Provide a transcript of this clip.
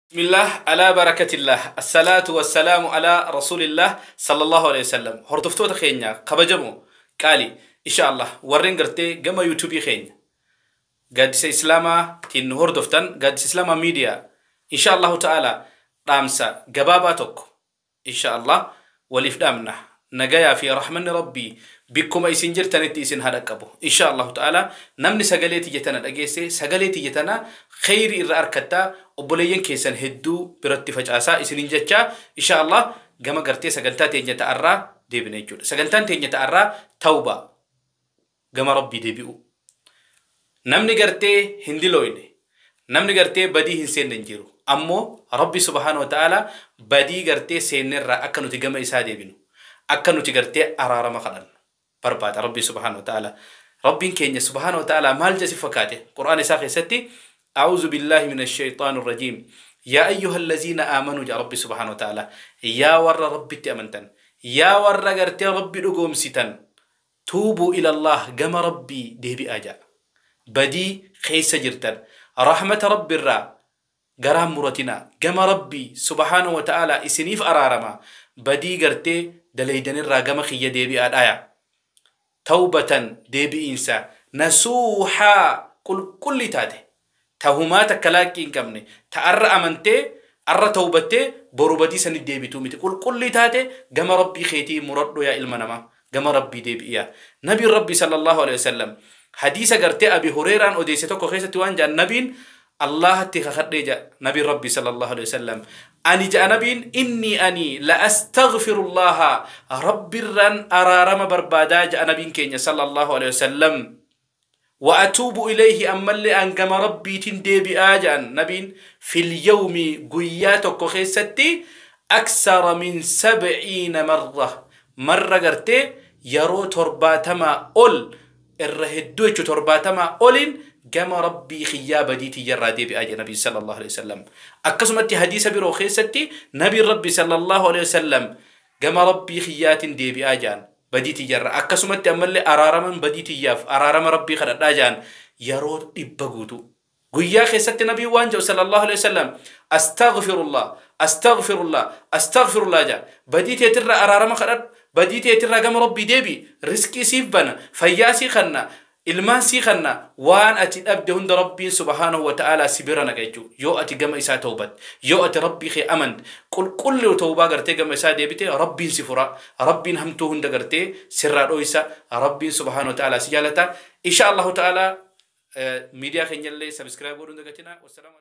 Bismillah ala barakatillah assalatu wassalamu ala rasulillah sallallahu alaihi wasallam. Hordoftoota keenya kabajamoo qaali, insha Allah warreen gartee gama yuutuubii keenya Gaaddisa Islaamaa tiin nu hordoftan, Gaaddisa Islaamaa Miidiyaa, insha Allahu ta'ala dhaamsa gabaabaa tokko insha Allah waliif dhaamna. Nagayaa fi rahmanni Rabbii bikkuma isin jirtanitti isin haa dhaqqabu. Insha Allahu ta'ala namni sagalee tiyya tana dhageesse, sagalee tiyya tana kheyri irra arkattaa, obboleeyyan keessan hedduu biratti facaasaa isinin jechaa, insha Allah gama gartee sagantaa teenya ta'arraa deebina jechuudha. Sagantaan teenya ta'arraa tawbaa, gama Rabbii deebi'u. Namni gartee hin dilooyne, namni gartee badii hin seenne hin jiru. Ammoo Rabbi subhaanahu wa ta'ala badii gartee seennerraa akka nuti gama isaa deebinu, akka nuti gartee araarama kadhannu barbaada Rabbi subhaanahu wa ta'ala. Rabbiin keenya subhaanahu wa ta'ala maal jedhi fakkaate Qur'aan isaa keessatti? أعوذ بالله من الشيطان الرجيم. يا أيها الذين آمنوا جا ربي سبحانه وتعالى، yaa warra Rabbitti amantan، yaa warra gartee Rabbi dhugoomsitan، توبوا إلى الله، gama Rabbii deebi'aa jaa. Badii keessa jirtan rahmata Rabbi irraa garaan muratina, gama Rabbii subhaanahu wa ta'ala isiniif araarama, badii gartee dalaydanirraa gama kiyya deebi'aa dhaya. Tawbatan, deebi'iinsa, nasuuxaa, qulqulli taate, tahumaa takka laaqqii hin qabne, ta arra amantee arra tawbattee boru badii sanit deebituu miti, qulqullii taate gama Rabbii keetii muradhu. Yaa ilma namaa, gama Rabbii deebi'iyaa. Nabiin Rabbii sallallahu alaihi wasallam hadiisa gartee Abi Hureeraan odeesse tokko keessatti waan jedhan nabiin: Allahatti kakadhee jedha nabiin Rabbii sallallahu alaihi wasallam, ani jedha nabiin, inni ani la astaghfirullaha, Rabbirraan araarama barbaadaa jedha nabiin keenya sallallahu alaihi wasallam, وأتوب إليه، أمالlee an gama Rabbiitiin deebi'aa jedhan nabiin، في اليوم، guyyaa tokko keessatti، أكثر من 70 مرة، marra gartee yeroo 70 ol, irra hedduu jechuu, 70 oliin gama Rabbii kiyyaa badii tiyyarraa deebi'aa jedha nabiin sallallahu alaihi wasallam. Akkasumatti hadiisa biroo keessatti nabiin Rabbii sallallahu alaihi wasallam gama Rabbii kiyyaatiin deebi'aa jedhan badii tiyyarraa, akkasumatti ammallee araaraman badii tiyyaaf araarama Rabbii kadhadhaa jedhan yeroo 100 guutuu. Guyyaa keessatti nabiin waan jedhu sallallahu alaihi wasallam: astaghfirullah, astaghfirullah, astaghfirullah jedha. Badii teetirraa araarama kadhadhu, badii teetirraa gama Rabbii deebi, riskii siif bana, fayyaa sii kanna, ilmaan sii kanna, waan ati dhabde hunda Rabbiin subhaanahu wa ta'ala si bira naqa jechuudha. Yoo ati gama isaa tawbatte, yoo ati Rabbii kee amante, qulqulluu tawbaa gartee gama isaa deebite, Rabbiin si fura, Rabbiin hamtuu hunda gartee sirraa dhoysa, Rabbiin subhaanahu wa ta'ala si jaalata. Insha Allahu ta'ala miidiyaa keenyallee subscribe godhuun dagatina. Wassalaamu.